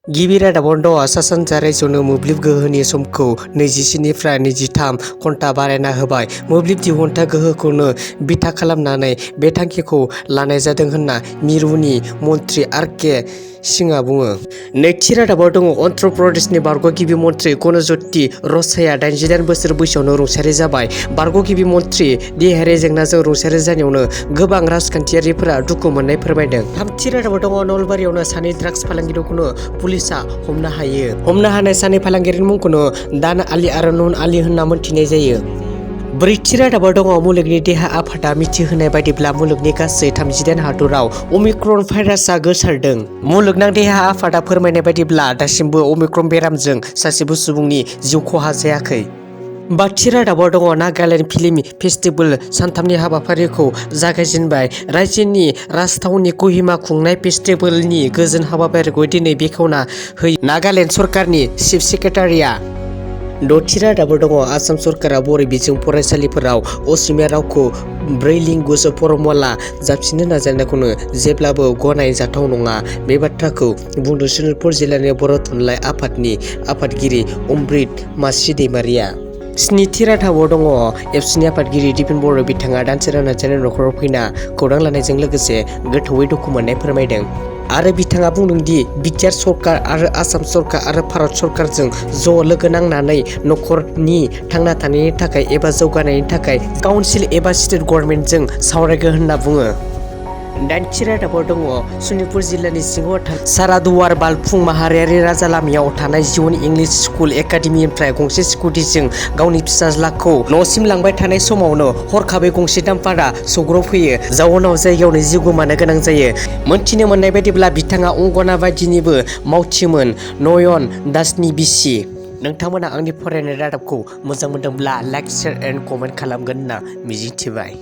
गिबि रादाबाव दङ सा सानजा रायजोआवनो मोब्लिब गोहोनि समखौ 24 निफ्राय 23 घन्टा बारायना होबाय। मोब्लिब दिहुनथाय गोहोखौनो बिथा खालामनानै बे थांखिखौ लानाय जादों होनना मिरुनि मन्थ्रि आर.के. सिंहआ बुङो। नैथि रादाबाव दङ अन्ध्र प्रदेशनि बारग' गिबि मन्थ्रि गणज्यति रसाया 88 बोसोर बैसोआवनो रुंसारि जाबाय। बारग' गिबि मन्थ्रि देहायारि जेंनाजों रुंसारि जानायावनो गोबां राजखान्थियारिफोरा दुखु मोननाय फोरमायदों। थामथि रादाबाव दङ नलबारियावनो सानै ड्राग्स फालांगिरिखौनो पुलिसआ हमनो हानाय सानै फालांगिरिनि मुंखौनो दान आली आरो नुन आली होनना मोनथिनाय जायो। ब्रैथि रादाबाव दङ मुलुगनि देहा आफादा मिथिहोनाय बायदिब्ला मुलुगनि गासै 38 हादराव अमिक्रन भाइरासआ गोसारदों। मुलुगनां देहा आफादा फोरमायनाय बायदिब्ला दासिमबो अमिक्रन बेरामजों सासेबो सुबुंनि जिउ खहा जायाखै। बाथि रादाबाव दङ नागालेण्ड फिल्म फेस्टिभेल सानथामनि हाबाफारिखौ जागायजेनबाय। रायजोनि राजथावनि कहिमा खुंनाय फेस्टिभेलनि गोजोन हाबाफारिखौ दिनै बेखेवना होयो नागालेण्ड सरकारनि चिफ सेक्रेटारिया। दथि रादाबाव दङ आसाम सरकारा बर' बिजों फरायसालिफोराव असमिया रावखौ 4 लेंगुवेज फर्मुला जाबसिननो नाजानायखौनो जेब्लाबो गनायजाथाव नङा। बे बाथ्राखौ बुंदों सनितपुर जिल्लानि बर' थुनलाइ आफादनि आफादगिरि अमृत मासि दैमारिया। स्निथि रादाबाव दङ एबसुनि आफादगिरि दिपेन बर' बिथाङा दानसोरां नार्जारिनि न'खराव फैना खौरां लानायजों लोगोसे गोथौयै दुखु मोननाय फोरमायदों आरो बिथाङा बुंदों दि बिटिआर सरकार आरो आसाम सरकार आरो भारत सरकारजों ज' लोगो नांनानै न'खरनि थांना थानायनि थाखाय एबा जौगानायनि थाखाय काउन्सिल एबा स्टेट गभर्नमेन्टजों सावरायगोन होनना बुङो। दाइनथि रादाबाव दङ सनितपुर जिल्लानि सिङाव थानाय सारादुवार बालफुं माहारियारि राजा लामायाव थानाय जिउन इंलिश स्कुल एकाडेमिनिफ्राय गंसे स्कुटिजों गावनि फिसाज्लाखौ न'सिम लांबाय थानाय समावनो हरखाबै गंसे डाम्पारा सौग्रावफैयो। जाउनाव जायगायावनो जिउ गोमानो गोनां जायो। मोनथिनो मोननाय बायदिब्ला बिथाङा अंगनाबादिनिबो मावथिमोन नयन दासनि बिसि। नोंथांमोना आंनि फरायनाय रादाबखौ मोजां मोनदोंब्ला लाइक शेयार एन्ड कमेन्ट खालामगोन होनना मिजिंथिबाय।